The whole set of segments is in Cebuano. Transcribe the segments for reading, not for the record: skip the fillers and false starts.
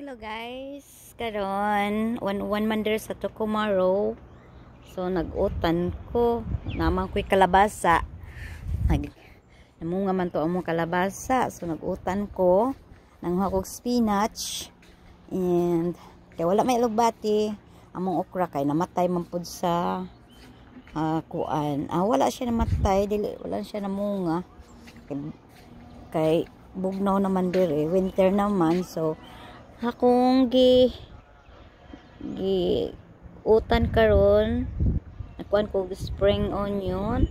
Hello guys, karon one one man der sa Tokumaru. So nag-utan ko, naman ko'y kalabasa. Namunga man to among kalabasa. So nag-utan ko, nanguha kog spinach and kay wala may alugbati, among okra kay namatay man pud sa kuan. Ah, wala siya namatay, dili wala siya namunga. Kay bugnaw naman dire, winter naman, so akong gi gi utan karon, nakuan ko spring onion,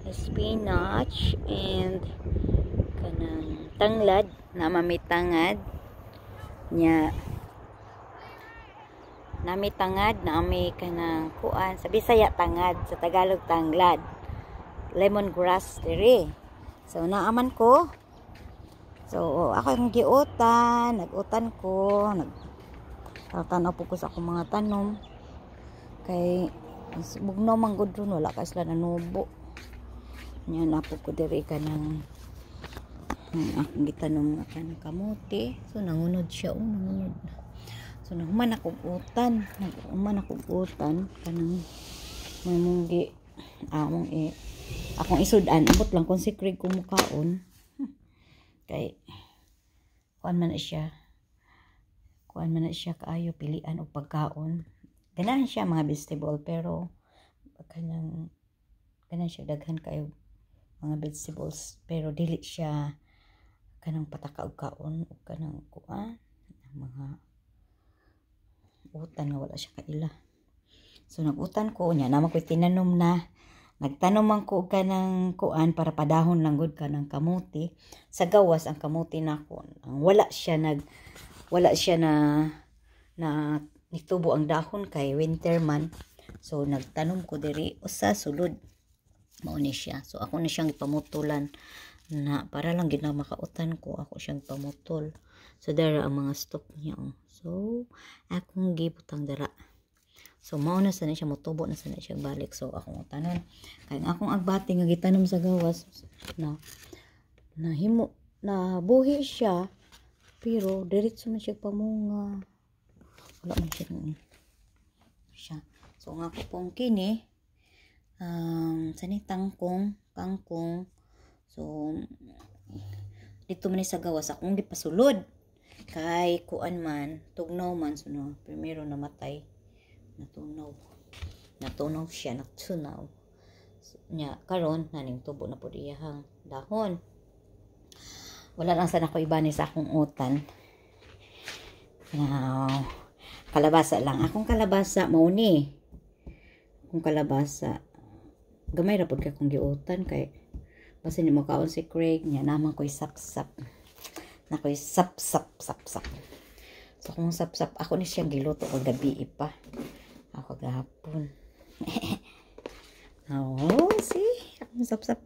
spinach and kanang tanglad na may tangad nya, nami tangad na may kanang kuan, sa Bisaya tangad, sa Tagalog tanglad, lemongrass dire. So naaman ko. So, ako yung giutan, nag-utan ko, nag tanaw po ko sa akong mga tanom. Kay bugnaw man gud ron, wala ka sila nanubo. Nya napo ko diri kanang akong gitanom nga kanang kamote. So nangunod siya, oh, nangunod. So naghuman ako utan, naghuman ako utan kanang mamunggi among i akong isud-an, ambot lang kung si Craig kumukaon. Kay kuan man na siya, kuan man na siya kaayo, pilian og pagkaon. Ganahan siya mga vegetable, pero kanang ganahan siya daghan kaayo mga vegetables, pero dili siya kanang pataka og kaon og kanang kuan, mga utan nga wala siya kaila. So nag-utan ko nya, naman ko'y tinanom na. Nagtanom man ko og kanang kuan para padahon lang gud kanang kamuti. Sa gawas ang kamuti nako, ang wala siya na na nitubo ang dahon kay winter man. So nagtanom ko diri usa sulod. Mao ni siya. So ako na siyang ipamutulan na para lang gid na makautan ko, ako siyang pamutol. So dara ang mga stock niya, oh. So akong gibutang dara. So mao na sana siya, motubo na sana siya balik. So akong utanon. Kay ang akong agbati nga gitanom sa gawas na nahimo na buhi siya, pero diretso man siya pamunga. Wala man siya siya. So ang ako pong kini sani tangkong, kangkong. So dito man ni sa gawas akong gipasulod. Kay kuan man, tugnaw man, so no, primero namatay. Natunaw. Natunaw siya, natunaw. So, nya karon naning tubo na pud iyahang dahon. Wala lang sana ko ibani sa akong utan. Now, kalabasa lang. Akong kalabasa mao ni. Akong kalabasa. Gamay ra pud kay akong giutan kay basin mo kaon si Craig nya, naman ko'y sapsap. Na ko'y sap-sap sap-sap. So kung sapsap ako ni siyang giluto kagabi pa. Ako gahapon. Oh, see? Akong sapsap.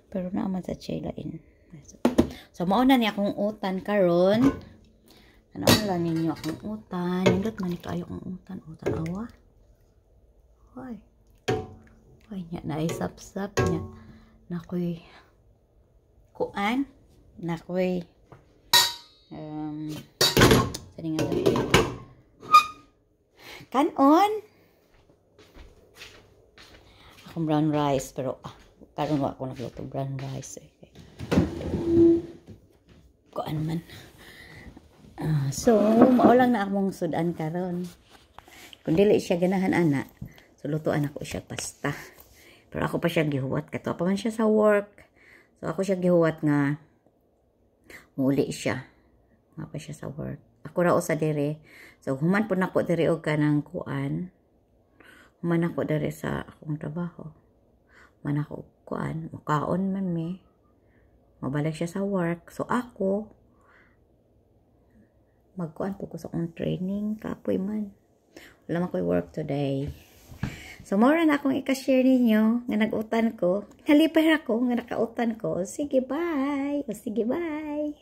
Pero naaman sa chilain. So, mao na ni akong utan karon. Ano lang ninyo akong utan. Nindot man ni kaayo akong utan. Utan awa. Hoy. Hoy, nya na ay sapsap nya. Nakoy kuan. Nakoy sani nga kanon. Akong brown rice, pero karon wa ako nagluto brown rice eh. Kuan man. So mao lang na akong sudan karon. Kung dili siya ganahan ana, so lutuan ako siya pasta. Pero ako pa siya gihuwat kato pa man siya sa work. So ako siya gihuwat nga muli siya. Nga pa siya sa work. Ako ra usa dire. So human po nako dire og kanang kuan. Human ako dire sa akong trabaho. Human ako kuan, mukaon man mi. Mabalik siya sa work. So ako magkuan po ko sa akong training, kapoy man. Wala man ko'y work today. So mao ra na akong ika-share ninyo nga nag-utan ko. Nalipay ako nga nakautan ko. Sige, bye. O sige, bye.